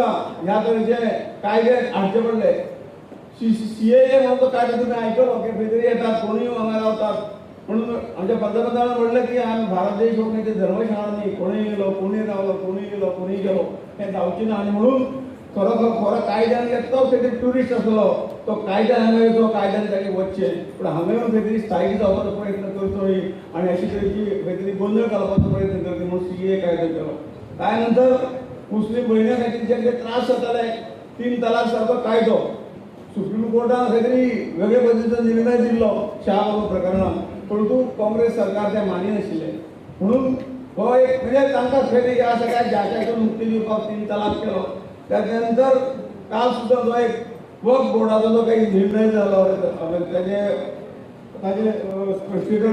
आमकां ह्या तरेचे कायदे हाडचे पडले. CAA म्हणून तो कायदो तुमी आयकलो की खंय तरी येतात, कोणूय हांगा रावतात. म्हणून आमच्या पंतप्रधानान म्हणलें की आमी भारत देश हो खंय धर्मशाळा न्ही, कोणूय येयलो, कोणूय रावलो, कोणूय गेलो, कोणूय गेलो, हें जावचें ना. आनी म्हणून खरो खरो खरो कायद्यान येतलो खंय तरी ट्युरिस्ट आसलो तो कायद्यान हांगा येवचो, कायद्यान ताणें वचचें, पूण हांगा येवन खंय तरी स्थायीक जावपाचो प्रयत्न करचो न्ही आनी अशी तरेची खंय तरी गोंदळ घालपाचो प्रयत्न करचो म्हणून CAA कायदो केलो. काय नंतर मुस्लीम भयण्यां खातीर जे कितें त्रास जाताले, 3 तलाक सारको कायदो सुप्रीम कोर्टान खंय तरी वेगळे पद्दतीचो निर्णय दिल्लो शाहबाबा प्रकरणान, परंतु काँग्रेस सरकार तें मानिनाशिल्लें. म्हणून हो एक म्हणजे तांकां खंय तरी ह्या सगळ्या जात्यातून मुक्ती दिवपाक 3 तलाक केलो. त्याच्या नंतर काल सुद्धा जो एक वक्फ बोर्डाचो जो काही निर्णय जालो ताजे ताजे स्पश्टीकरण